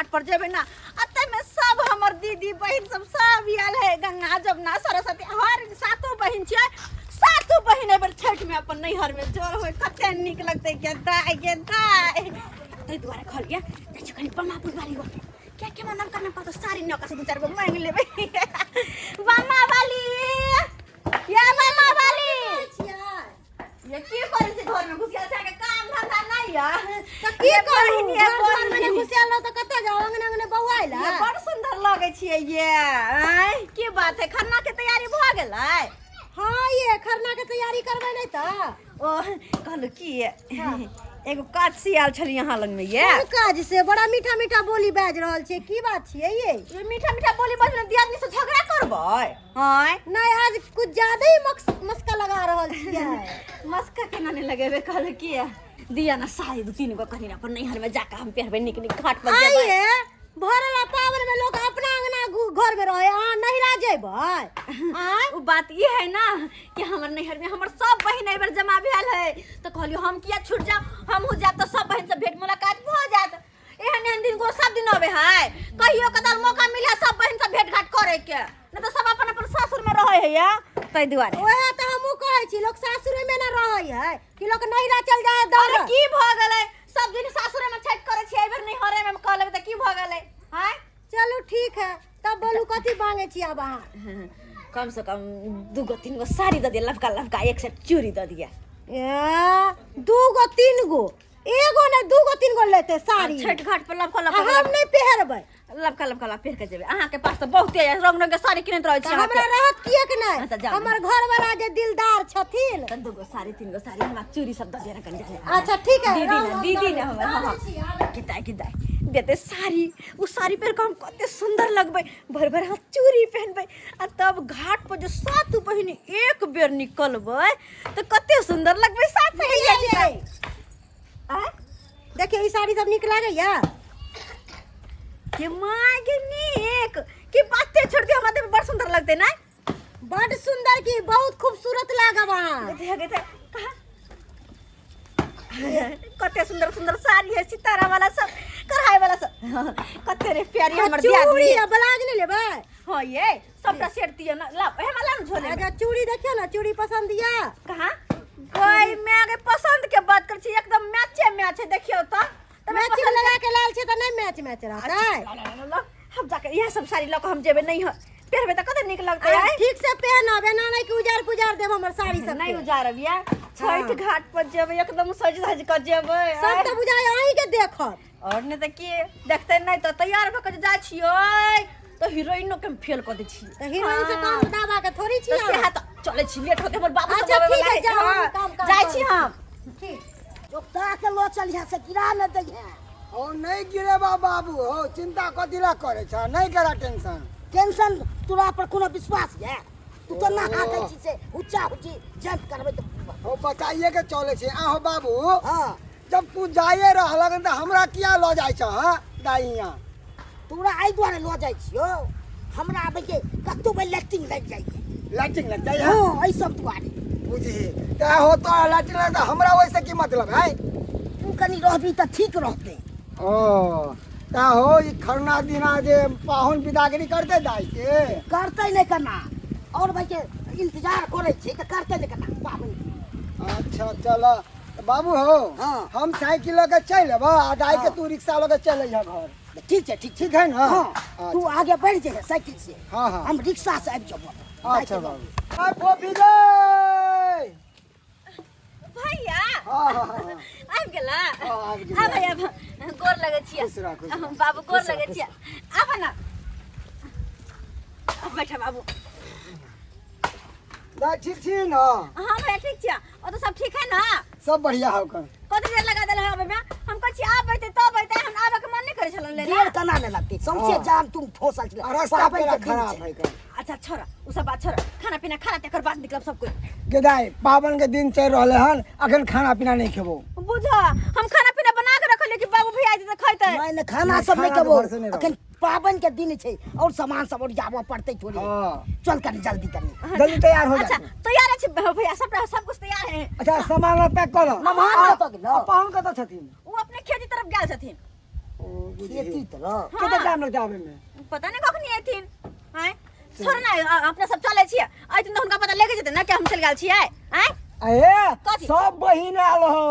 घाट पर जेबै ना, आ ताहिमे सब हमर दीदी बहिन सब सब आयल है, गंगा जमुना सरस्वती, हर सातो बहिन छियै, सातो बहिन एहि बेर छठि में अपन नैहर में जोर होय, कते नीक लगतै गे दाइ गे दाइ। ताहि दुआरे कहलियै जाइ छी कनि बमापुर वाली गो, क्या के नमका नमका तो साड़ी नौका से दू चारि गो मांगि लेबै। बमा वाली या बमा वाली, ये की करै छै घर में घुसियाल छै के काम धंधा नहीं या? तऽ की ये करू, बहिन, ये घर दुआर में बहिन। घुसियाल रहू तऽ कतऽ जाउ, अंगने अंगने बौआइ ये लए। बड़ सुंदर लगै छियै ये। आँय, की बात है, खरना के तैयारी भऽ गेलै? हाँ ये खरना के तैयारी करबै नहि तऽ। ओ कहलहुँ की, एगो काज से आयल छली अहाँ लगमे ये। कोन काज से? बड़ा मीठा मीठा बोली बाजि रहल छियै, की बात छियै ये? ये मीठा मीठा बोली बजने दियादनी से झगड़ा करबै? आँय नहि, आज कुछ ज्यादा ही मस्का लगा रहल छियै। मस्का केना नहि लगेबै? कहलहुँ की दिया ना साड़ी दू तीन गो, कहीं अपन नैहर में जाके हम पहिरबै, नीक नीक घाट पर जेबै। आइए भरल पावन में लोग अपना अंगना घर में रहे, अहाँ नहिरा जेबै? आँय ओ बात ई है ना कि हमर नैहर में हमर सब बहिन एहि बेर जमा भेल है, तऽ कहलियो हम किया छूट जाउ, हमहूँ जायब तऽ सब बहिन से भेंट मुलाकात भऽ जायत। एहन एहन दिन को सब दिन अबे है, कहियो कदाल मौका मिले सब बहिन से भेंट घाट करे के, नहीं तऽ सब अपन अपन सासुर में रहे है या, ताहि दुआरे। ओएह तऽ हमहूँ कहै छी, लोक सासुरे में ना रहै है कि लोक नहिरा चल जाए दौड़। अरे की भऽ गेलै, सब दिन सासुरे में छठि करै छियै, एहि बेर नैहरे में कऽ लेबै तऽ की भऽ गेलै? आँय चलू ठीक है, तब बोलू कथी मांगे छी आब अहाँ? कम से कम दू गो तीन गो साड़ी दऽ दिअ, लबका लबका एक सेट चूड़ी दऽ दिअ। ए, दू गो तीन गो, एगो नहि दू गो तीन गो लेते साड़ी छठि घाट पर लबका आ लबका हम नहि पहिरबै। लबका लबका ला पहिर के जेबै। अहाँके पास तऽ बहुते यऽ, रंग रंग के साड़ी किनैत रहै छी तऽ हमरा अहाँके। रहत किएक अच्छा, नहि? जाउ। हमर घरवाला जे दिलदार छथिन। तऽ दू गो साड़ी तीन गो साड़ी, हमरा चूड़ी सब दऽ दिअ ने कनि। अच्छा ठीक है, दीदी राम ने राम दीदी दऽ ने हमर दऽ हाँ दै छी, आबै। किताई किताई देते साड़ी, उ साड़ी पहिर कऽ हम कते सुंदर लगबै, भरि भरि हाथ चूड़ी पहनबै, आ तब घाट पर जे सात बहिन एक बेर निकलबै तऽ कते सुंदर लगबै साथ नहीं सहेलिया। आइए। देखियौ ई साड़ी सब नीक लागैया? के माय गे, नीक की बाते छोड़ दियो, हमरा देह बड़ सुंदर लगतै ना? बड सुंदर की, बहुत खूबसूरत लागब अहाँ। देख देख कहाँ कते सुंदर सुंदर साड़ी है, सितारा वाला सब, कढ़ाई वाला सब, कते रे प्यारी हमर चूड़ी दियादनी। आ ब्लाउज नहि लेबै? हाँ ये सबटा सेट दियो ना, ला हमरा ला ना झोले में। अच्छा चूड़ी देखियौ ने, चूड़ी पसंद या? कहाँ गई मैं आगे पसंद के बात कर छी, एकदम मैचे मैच है, देखियो तो तमे मैचिंग पसंद लगा के लाल छै तऽ नहि मैच मैच रहतै? ला, ला, ला, ला, हम जाके इएह सब साड़ी लऽ कऽ हम जेबै नहीं पहिरबै तऽ कते नीक लगतै। आ आय ठीक से पहनब, एना नहि कि उजार पुजार देब हमर साड़ी सब नहीं के। उजारब या, छठ घाट पर जेबै एकदम सज धज कऽ जेबै। सब तऽ बुझाइ अहीं के देखत। और नहीं तऽ की देखते? नहीं तऽ तैयार भऽ कऽ जे जाइ छियै तऽ हीरोइनो के हम फेल कऽ दै छियै। तऽ हीरोइन से कम दावा के थोड़ी तऽ छी। सएह तऽ चलै छी, लेट होतै, हमर बाबू सब अच्छा, आबै ठीक वला है, जाउ, हाँ, हम काम काम जाइ करै छी हम। ठीक। जोगता के लो चलिहा से गिरा न दैहे। ओ नहीं गिरेबा बाबू, हो चिंता कथी ला करे छ, नहीं करा टेंशन। टेंशन तोरा पर कोनो विश्वास है? तू तो ना हाकै छी से हुच्चा हुच्ची जंप करबै तऽ हो बचाइए के चले छी आहो बाबू। हाँ जब तू जाइए रहलक तऽ हमरा किया लऽ जाइ छ? हाँ दाई हियाँ तोरा एहि दुआरे लऽ जाइ छियौ, हमरा आबै के कतौ बेर लैट्रिन लागि जाइए। लैट्रिन लग जाइ है? हाँ एहि सब दुआरे। बुझी तऽ हो तो लैट्रिन लग तऽ हमरा ओहिसे की मतलब है? तू कनि रहबी तऽ ठीक रहतै। ओ तऽ हो ई खरना दिना जे पाहुन विदागरी करतै दाई के? करतै नहि केना, और भाई के इंतजार करै छै तऽ करतै नहि केना पाबनि? अच्छा चल बाबू हो। हाँ। हम साइकिल लऽ के चलि अयबह आ दाई के हाँ। तू रिक्शा लऽ के चलि अइहऽ घर। ठीक छै, ठीक। ठीक है ना? हाँ। अच्छा। तू आगे बढ़ जेहे साइकिल से। हाँ, हाँ। हम रिक्शा से आबि जेबो। अच्छा बाबू, आय फोफी गई। भैया। हाँ हाँ हाँ आबि गेला? हाँ, आबि गेला। आबै आब, गोर लगै छियै। खुश रह, खुश रह। बाबू गोर लगै छियै, आब ना, आब बैठ बाबू। दाई ठीक छी ना? हाँ भैया ठीक छियै, ओ तऽ सब ठीक है ना? सब बढ़िया हो कर। कते देर लगा देल आबै में, हम कहै छी आबै तब अइतै, हम आबै के मन नहि करै छलन लेला। देर केना नहि लगतै, सौंसे हाँ। जाम तुम फंसल छलै। आ रास्ता पाबनि पेरा के दिन खराब छै। है कर। अच्छा छोड़ा उ सब बात छोड़ा, खाना पीना खा तकर बाद निकलब सब कोई। गेदाई पावन के दिन चल रहले हन, अखन खाना पीना नहीं खेबो। बुझ हम खाना पीना बना के रखलियै कि बाबू भैया जे खैतै। नहि नहि, खाना नहि, सब नहि खाना के खेबो। भरोसे नहि रहबो। अखन पाबनि के दिन छै और सामान सब ओरियाबऽ पड़तै थोड़े। हाँ। चल कनि जल्दी कनि। जल्दी तैयार हो जा। अच्छा तैयार अछि भैया, सबटा सब कुछ तैयार है। अच्छा सामान पैक कर। मेहमान कतऽ गेलो? पाहुन कतऽ छथिन? उ अपने खेती तरफ गेल छथिन। ओ खेती तरफ कते टाइम लगतै आबै में? पता नहीं कखनी एथिन। आँय छोड़ ना, अपना सब चलै छियै, अयथिन तऽ हुनका पता लेके जेतै ना कि हम चलि गेल छियै। आँय अरे कथी? सब बहिन आयल हो।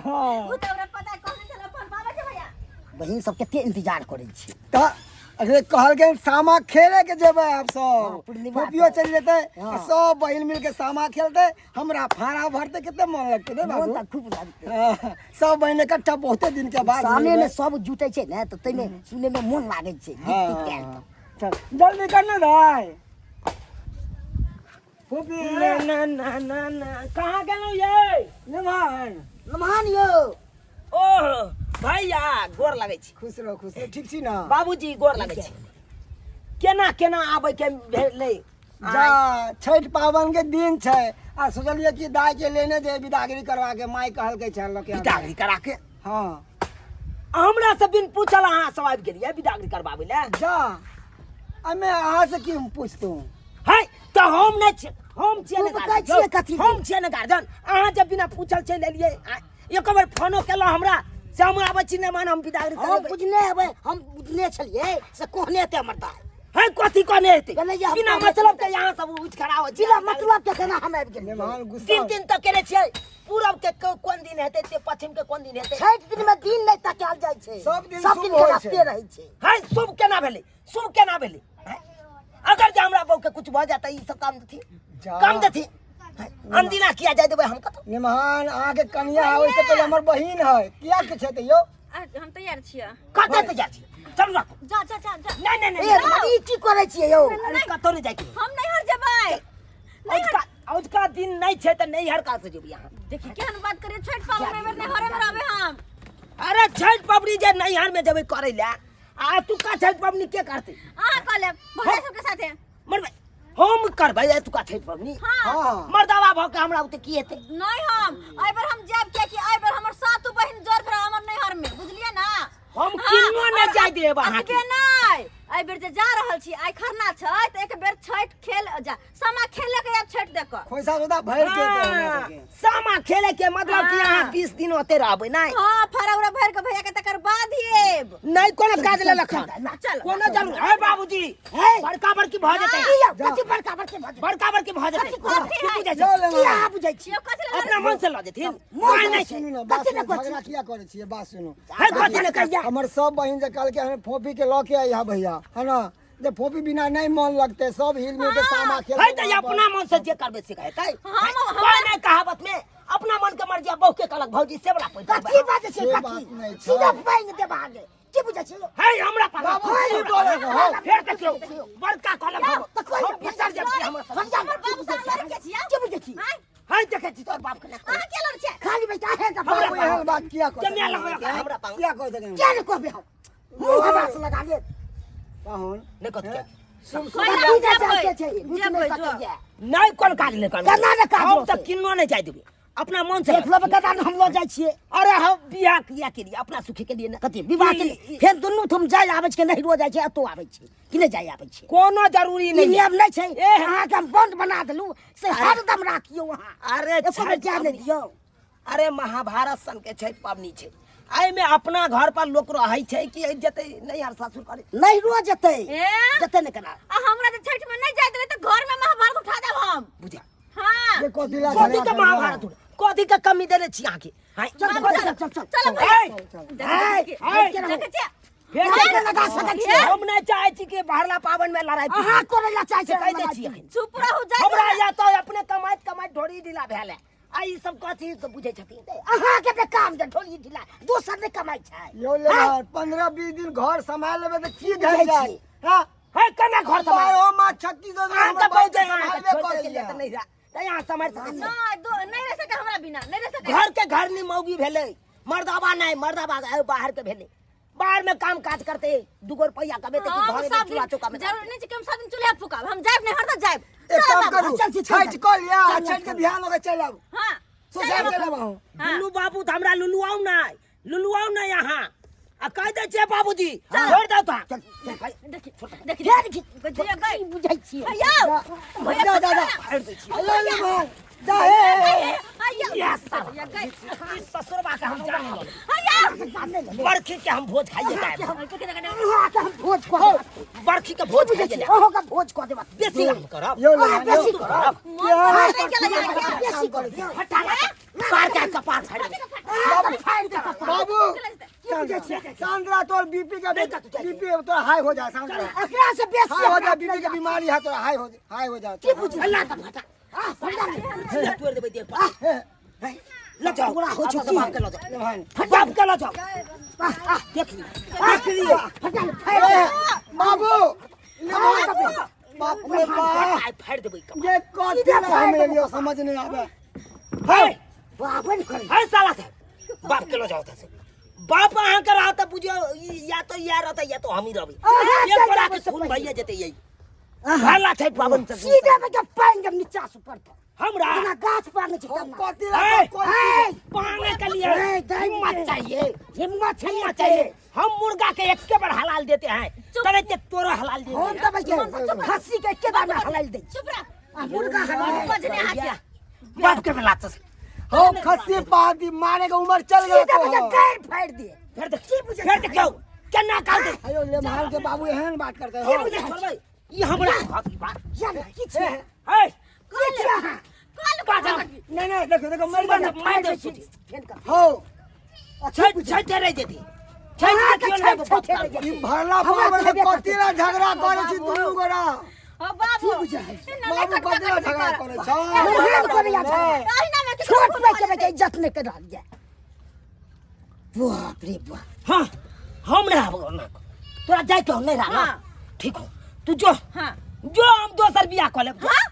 हाँ। ओ तऽ हमरा पता कहने छलै फोन पाबै छै भैया। बहिन सब कते इंतजार करै छै। तऽ अरे कहलकै सामा खेले के जेबै आब हाँ, सब पूर्णिमा फोपियो के। चलि जेतै आ हाँ। सब बहिन मिल के सामा खेलतै, हमरा फाड़ा भरतै, कते मन लगतै ने मोन बाबू। तऽ खूब लगतै। हाँ, सब बहिन इकट्ठा बहुते दिन के बाद सामने मिलबै। में सब जुटै छै ने तऽ ताहिमे सुनै में मोन लागै छै। गीत हाँ, तीत आयल तऽ। चल जल्दी कर ने भाई। फोपी ना ना ना ना ना, कहाँ गेलहुँ ये? निमान। नमहान यौ। ओह भैया गोर लगै छी। खुश रहो, खुश रहो, ठीक छी ना? बाबूजी गोर लगै छी। केना केना आबै के भेलै? जा छठि पाबनि के दिन छै आ सोचलियै कि दाय के लेने जे विदागरी करवा के, माय कहलकै छल लऽ के आबै। विदागरी करा के? हाँ। हमरा से बिन पूछल अहाँ सब आबि गेलियै विदागरी करबाबै लए? जा अमे अहाँ से की हम पूछतहुँ? है तऽ हम नहि छियै, हम छियै ने तू गार्जियन। कहै छियै कथी? हम छियै ने गार्जियन। अहाँ जब बिना पूछल चलि एलियै, एक बेर फोनो केलहुँ हमरा से हम आबै छी नहि मान हम विदागरी हम करेबै। बुझने हेबै, हम बुझने छलियै से कहने हेतै हमर दाय। है कथी कहने हेतै? कहने जे हम बिना कहने मतलब छलियै। के यहाँ सब उठि खड़ा होइ छी। बिना मतलब के केना हम आबि गेलियै? मेहमान गुस्सा दिन दिन तक केने छियै, पूरब के कोन दिन हेतै से पश्चिम के कोन दिन हेतै। छठि दिन में दिन नहि तकायल जाइ छै, सब दिन सब शुभ दिन के होइ रास्ते छै। रहै छै। है शुभ केना भेलै? शुभ केना भेलै? हैं? अगर जे हमरा बहू के कुछ भऽ जाए तऽ ई सब काम देथिन? जा। काम देथिन? हैं? अनदिना किया जाय देबै हम कतौ? निमान अहाँके कनिया है, ओहिसँ पहिले हमर बहिन है, किया के छै तैयो? हम तैयार छियै। कतऽ तैयार छियै? चलू राखू। जा जा जा जा। नहि नहि ए नहि, ई की करै छियै यौ? अरे कतौ नहि जाइके। हम नैहर जेबै। औजका औजका दिन नहि छै तऽ नैहर का से जेबै अहाँ? देखी केहन बात करिए, छठि पाबनि में बेर नैहरे में रहबै हम। अरे छठि पबनी जे नैहर में जेबै करै लए, आ तुका छठि पबनी के करतै? अहाँ कऽ लेब भैया सबके साथे। मरबै हम करबै एतुका छठि पबनी? हाँ। हाँ। मर्दावा भऽ के हमरा ओते की हेतै? नहीं, हम एहि बेर हम जायब, कियाकि एहि बेर हमर सातु बहिन जोर भेल हमर नैहर में, बुझलियै ना? हम हाँ, किन्नो नहि और जाय देब अहाँके। एतबे नहि, एहि बेर जे जा रहल छी, आइ खरना छै तऽ एक बेर छठि खेल जा, सामा खेले के आब छठि देख कऽ। खोइसा उदा भरि के एतै हमरा हाँ, सबके। सामा खेले के मतलब कि अहाँ हाँ। 20 दिन ओते रहबै नहि? हाँ, फड़ा उड़ा भरि के भैया के तकर बाद एब। नहि कोनो काज लेल एखन चल। कोनो जरूर है बाबूजी, है। बड़का बड़की भऽ जेतै। की यौ, कथी बड़का बड़की भऽ जेतै? बड़का बड़की भऽ जेतै। कथी की बुझै लऽ छै? लेबै। की अहाँ बुझै छियै? यौ, कथी लए अपना मन से लऽ जेथिन। मन नहि, नहि सुनू ने, बात कथी ने सुनू, कथी? झगड़ा किया करै छियै? बात सुनू। है कथी ने कहिया? हमर सब बहिन जे कहलकै हमें फोफी के लऽ के अइहा भैया, है ना, जे फोफी बिना नहीं मन लगते, सब हिल मिल के सामा खेल। है तऽ अपना मन से जे करबै से हेतै। कोई नहि कहावत में अपना मन के मर्जी आ बहू के कहलक भौजी से बड़ा पैसा। कथी बाजै छियै? से कथी बात नहि छै। सीधा पानि देब अहाँके, की बुझै छियै? है हमरा पास बाबू, की बोलै हो? फेर देखियौ बड़का कहलक हम तऽ कोइ हम बिसर जाब छी हमर सब। हमर बाबू साहब लड़के छियै। की बुझै छी? आँय, है देखै छी तोर बाप के ना। अहाँ के लड़ छियै? खाली बेटा है तऽ हमरा बाबू, एहन बात किया कहै? जमिया लगबै हमरा पास। किया कहै छथिन? किया नहि कहबै? हम मुँह हमरा से लगा लेत पाहुन नहि कथी के सुन कोइ सुन। ना, की जेबै, जाय छै, बुझि जेबै, नहि जो। सकैए। नहि कोन काज नहि करबै। केना ने काज हम तऽ रहतै? किन्नो नहि जाय देबै, अपना मन से देख लेबै केना हम लऽ जाइ छियै। अरे हम बियाह किया के लिए? अपना सुखी के लिए ना। कथी विवाह के लिए? फेर दुनू तुम जाय आबै छै, नहिरो जाइ छै, एतौ आबै छै कि नहि जाय आबै छै? कोनो जरूरी ई नहि नियम नहि छै। ए, अहाँके हम बंद बना देलहुँ से हरदम राखियौ अहाँ। अरे एको बेर छठि जाय नहि पबनी- दियौ। अरे महाभारत सन के छठि पबनी छै, एहिमे अपना घर पर लोक रहै छै कि जेतै नैहर सासुर करे? नहिरो जेतै। ए? जेतै ने केना? आ हमरा जे छठि में नहीं जाय देबै तऽ घर में महाभारत उठा देब हम। बुझा। हाँ। ये कथी ला कथी झगड़ा के करबै? महाभारत उठा? कथी के कमी देने छी अहाँके? हाय, चल बाबू, चल चल चल। चल हाय, भैया। हाय, हाय। देखै छियै? फेर कथी के लगा सकै छियै? हम नहि चाहै छी कि बाहरला पाबनि में लड़ाई अहाँ करै लए चाहै से छियै? कहि दै छी अखन। चुप रहू, जाय हमरा या तऽ अपने कमाइत कमाइत ढोरी ढीला भेल है, आ ई सब कथी के बुझै छथिन? अहाँके तऽ काम जे ढोली ढीला, दोसर नहि कमाइ छै। यौ ले 15-20 दिन घर सम्हाल लेबै तऽ की बुझै घटि जायत? छियै। हाँ? है केना घर सम्हाल? बारहो मास 36 दिन अहाँ हमर तऽ बाप बहुत सम्हालबे छोड़ि करैया। देलियै तऽ नहि रह, तऽ यहाँ सम्हारि सकै छी? नहीं, नहीं रह सकै हमरा बिना, नहीं रह सकै। घर के घर नी मौगी भेलै, मर्दाबा नहि, मर्दाबा आइ बाहर के भेलै, बाहर में काम काज करते दूगो रुपैया कमेते कि हम घरे में सब चूल्हा दिन चौका में जरूरी नहीं छै कि हम सब दिन चूल्हा फूकब, हम जायब नहीं हर तऽ जायब। एक चल काम बाबू, करू, चल, चल, चल। छठि कऽ लिअ आ छठि के बिहान होके चलि आउ। हाँ, सोसाइटी चलि आउ अहूँ। हाँ। दुनू बाबू तऽ हमरा लुलुआउ नहि, लुलुआउ नहि अहाँ, आ कहि दै छियै बाबूजी छोड़ि दौ तऽ। चल चल भाइ। देखी देखी फेर देखी, की बुझै छियै? भैया, भैया, जा, जा, जा। छोड़ि दै छियै। ले ले भाई। जा हे आया ई ससुरबा के हम जान लेबै। आया बरखी के हम भोज खाइए जाएब। अहाँ के हम भोज कऽ देब। बरखी के भोज खाइए जाएब। अहाँ के भोज कऽ देब। बेसी हम करब यो ले अहाँ बेसी यो करब। क्या चला जाएगा बेसी करब। हटा ला पार के कपार फाड़ि देबै। अहाँ के फाड़ि के कपार। बाबू सांद्रा तोर बीपी का बीपी तोरा हाई हो जाए सांद्रा एकरा से बेसी हाई हो जाए बीपी के बीमारी है तोरा हाई हो हाई हो जाए की बुझै हल्ला त फटा आ, समझा नहीं। सीधा तोड़ देबै देह पर हे, ल जाओ तोरा हो आपस छौ की? बाप के ल जाओ ले भाई बाप के ल जाओ आ, आ, देख लियो देख लियो। फटा ले, फाड़ि दे। ए, बाबू ले भाई बाप रे बाप आइ फाड़ि देबै कपार। ये कथी ला हम एलियो समझ नहीं आवे हे बाबे ने करी। हे साला साहब बाप के ल जाओ से बाप अहाँ के रहत बुझियो या तो या रहत या तो हम ही रहबै अहाँ एक चलि गोरा जाबै के से खून पहिले। भइए जेतै यही भला छै पावन से सीधे में के पानि जब नीचा से ऊपर तक। हमरा जेना गाछ पांगे छै हम तेना। कथी ला ए, कोई पाने के लिए ए, दाई हिम्मत के। चाहिए हिम्मत चाहिए हिम्मत चाहिए हम मुर्गा के एक के बार हलाल देते हैं तरे के तोरा हलाल देते हम हैं तऽ भाई खस्सी के के दाम हलाल दै चुप रह आ मुर्गा हलाल बजने हाथ क्या बाप के बेला से हो खस्सी पाती मारे के उम्र चल गया सीधे तो में के गाड़ फाड़ दिए फिर देख फिर देखियो केना काल दे अयो ले महान के बाबू एहन बात करते की हो बुझे छोड़बै ई हमरा हक की बात या ने की छै हे की छै अहाँ? कल बाजा नहीं नहीं देखो देखो मर मर जा मार दे सुधी फेन कर हो छै छै रह जेती छै अहाँ के देखियो छै ने छै छै रहि ई जेतै। भरला हमरा पावर में छेबे कथी ला झगड़ा करे छी दुनू गोरा ओ बाबू बुझै है? बाबू कथी ला झगड़ा करे छ एहन करैया छै। छोट भाई के बेटा इज्जत नहीं कर रहल ये बाप रे बाप हां हम नहीं आबो ना तोरा जाय के हो नहीं रहा ना हाँ। ठीक हो तू जो हाँ जो हम दोसर बियाह कर लेब हाँ?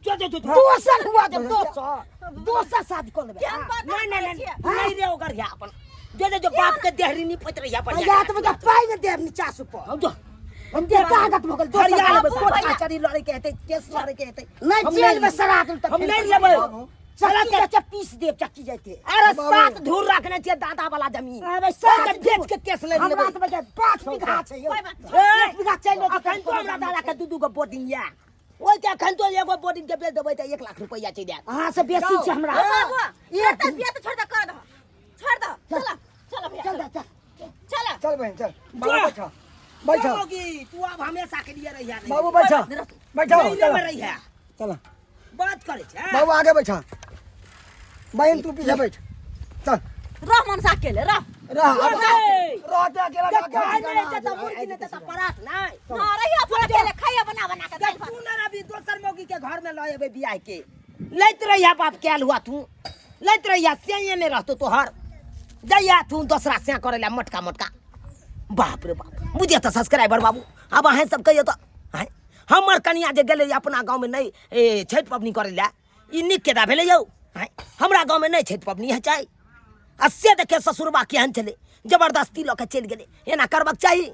जो जो जो जो। दोसर हुआ जब दोसर दोसर शादी कर लेबे केहन बात नहीं नहीं करै नहीं छियै? नहीं रे ओकर या अपन जो जो जो बाप के देहरी नहीं पत रही है या तो बेटा पाई ने देब नीचा से ऊपर हम जो हम देह ताकत भऽ गेल दोसर हरिया लेबै बाबू कोर्ट भैया। कचहरी लड़े के हेतै केस लड़े के हेतै नहीं हम जेल नहीं में सड़ा देब हम नहीं लेबै चक्की के चक्की पीस देब चक्की जाते अरे बाबू। सात धूर रखने छियै दादा वाला जमीन अरे सात सात बेच के केस लड़ि हमरा लेबै तऽ बेटा 5 बीघा छै यौ कोइ बात एक बीघा चलि जेतै अखन तो हमरा दादा के दू दू गो बोर्डिंग या ओहि के अखन तो एगो बोर्डिंग के बेच देबै तऽ 1 लाख रुपैआ चलि जायत अहाँ से बेसी छै हमरा ओ बाबू एक एक बिया तो छोड़ दे कर दो छोड़ दो चलो चलो भैया चल जा चल चलो चल बहन चल बाबू बैठा बैठा होगी तू अब हमेशा के लिए रहिया नहीं बाबू बैठा बैठा नहीं चलो में रहिया चलो बात करे छै बाबू आगे बैठा बहन तू पीछे बैठ चल रह मनसा अकेले रह रह अब ए! रहते अकेला जब ना खाय ठिकाना नहीं देता मुर्गी नहीं देता परात नहीं हाँ रहिए अपन अकेले खाइए बना बना के दाल जब भात तू ना रही दोसर मौगी के घर में लऽ एबै बियाह के लैत रहिया बाप कैल हुआ तू लैत रहिया से नहीं रहतो तोहर जइया तू दोसरा से करे ला मोटका मोटका बाप रे बाप बुझिए तऽ सब्सक्राइबर बाबू आब अहें सब कहियो तऽ आँय हमर कनिया जे गेलै अपना गाँवमे नहि ए छठि पबनी करै लए ई नीक केना भेलै यौ आँय हमरा गाँवमे नहि छठि पबनी होइ छै आ से देखियौ ससुरबा केहन छलै जबरदस्ती लऽ कऽ चलि गेलै एना करबाक चाही।